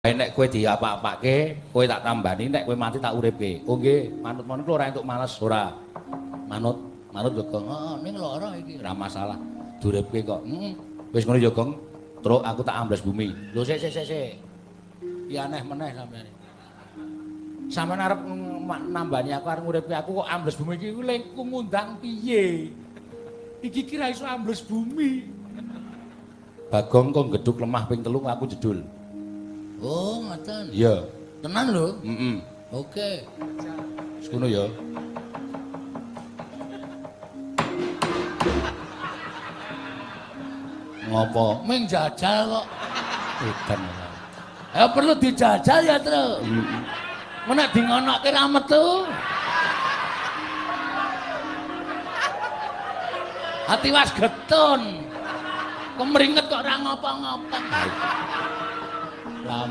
Nek kowe diapa-apake, kowe tak tambani, nek kowe mati tak uripke. Oh nggih, manut-manut ora entuk males ora. Manut, manut yo Gong. Heeh, ning lara iki ora masalah. Diuripke kok. Heeh. Wis ngono ya Gong. Truk aku tak ambles bumi. Lho sik sik sik sik. Iki aneh meneh sampeyan. Sampeyan arep nambani aku arep nguripke aku kok ambles bumi iki lengku ngundang piye? Iki ki ra iso ambles bumi. Bagong kok gedhuk lemah ping 3 aku jedul. Oh, ngoten. Iya. Tenan lho? Heeh. Oke. Wis ngono ya. Ngopo? Ming jajal kok. Edan. Ya perlu dijajal ya, Tru. Heeh. Menek di ngonokke ra metu. Ati was getun. Kemringet kok ora ngopo-ngopo. Lam